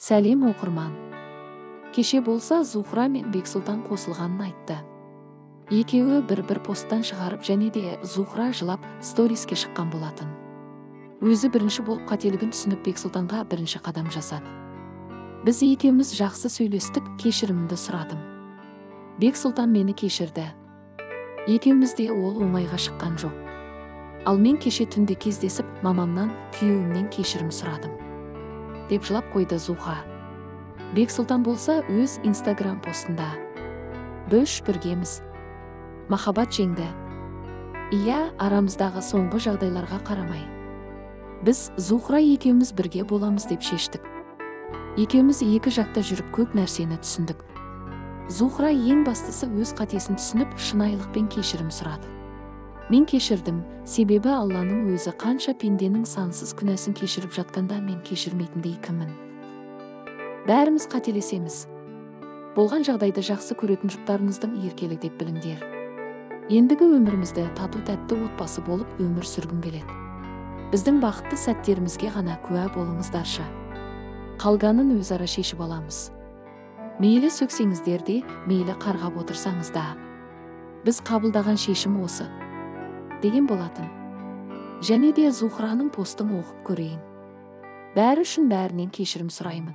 Сәлем, оқырман! Кеше болса, Зухра мен Бексұлтан қосылғанын айтты. Екеуі бір-бір посттан шығарып, және де Зухра жылап сториске шыққан болатын. Өзі бірінші болып қателігін түсініп, Бексұлтанға бірінші қадам жасады. Біз екеуміз жақсы сөйлестік, кешірімімді сұрадым. Бексұлтан мені кешірді. Екеуміз де ол оңайға шыққан жоқ. Ал мен кеше түнде кездесіп, мамамнан, күйеуімнен кешірім сұрадым, деп жылап қойды Зуха. Бексұлтан болса, өз Инстаграм постында: «Біз біргеміз. Махаббат жеңді. Иә, арамыздағы соңғы жағдайларға қарамай, біз Зухра екеуміз бірге боламыз деп шештік. Екеуміз екі жақта жүріп, көп нәрсені түсіндік. Зухра ең бастысы өз қатесін түсініп, шынайылықпен кешірім сұрады. Мен кешірдім, себебі Алланың өзі қанша пенденің сансыз күнәсін кешіріп жатқанда, мен кешірмейтіндей кіммін? Бәріміз қателесеміз. Болған жағдайды жақсы көретін жұптарыңыздың еркелігі деп біліңдер. Ендігі өмірімізді тату тәтті отбасы болып өмір сүргім келеді. Біздің бақытты сәттерімізге ғана куә болыңыздаршы. Қалғанын өзара шешіп аламыз. Мейлі сөксеңіздер де, мейлі қарғап отырсаңыз да. Біз қабылдаған шешім осы», – деген болатын. Және де Зухраның постын оқып көрейін. «Бәрі үшін бәрінен кешірім сұраймын.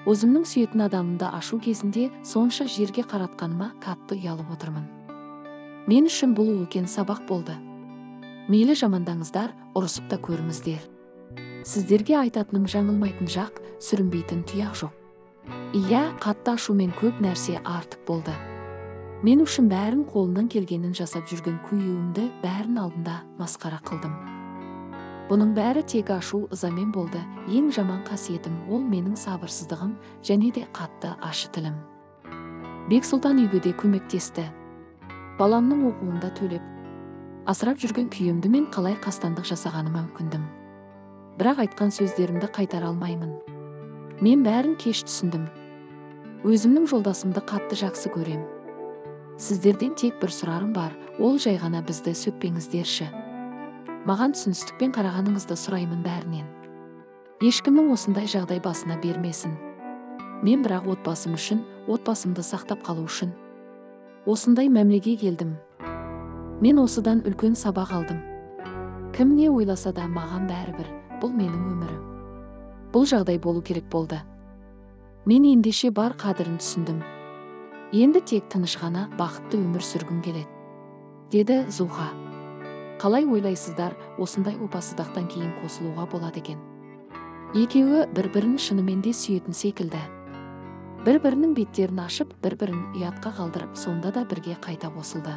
Өзімнің сүйетін адамымды ашу кезінде сонша жерге қаратқаныма қатты ұялып отырмын. Мен үшін бұл үлкен сабақ болды. Мейлі жамандаңыздар, ұрысып та көріңіздер. Сіздерге айтатыным: жаңылмайтын жақ, сүрінбейтін тұяқ жоқ. Иә, қатты ашумен көп нәрсе артық болды. Мен үшін бәрін қолынан келгенін жасап жүрген күйеуімді бәрін алдында масқара қылдым. Бұның бәрі тек ашу ызамен болды. Ең жаман қасиетім ол менің сабырсыздығым және де қатты ащы тілім. Бексұлтан үйге де көмектесті. Баламның оқуын да төлеп, асырап жүрген күйеуімді мен қалай қастандық жасағаныма өкіндім. Бірақ айтқан сөздерімді қайтара алмаймын. Мен бәрін кеш түсіндім. Өзімнің жолдасымды қатты жақсы көрем. Сіздерден тек бір сұрарым бар, ол жай ғана бізді сөкпеңіздерші. Маған түсіністікпен қарағаныңызды сұраймын бәрінен. Ешкімнің осындай жағдай басына бермесін. Мен бірақ отбасым үшін, отбасымды сақтап қалу үшін осындай мәмілеге келдім. Мен осыдан үлкен сабақ алдым. Кім не ойласа да, маған бәрібір, бұл менің өмірім. Бұл жағдай болу керек болды. Мен ендеше бар қадірін түсіндім. Енді тек тыныш ғана бақытты өмір сүргім келеді», – деді Зуха. Қалай ойлайсыздар, осындай опасыздықтан кейін қосылуға болады екен? Екеуі бір бірін шынымен де сүйетін секілді. Бір бірінің беттерін ашып, бір бірін ұятқа қалдырып, сонда да бірге қайта қосылды.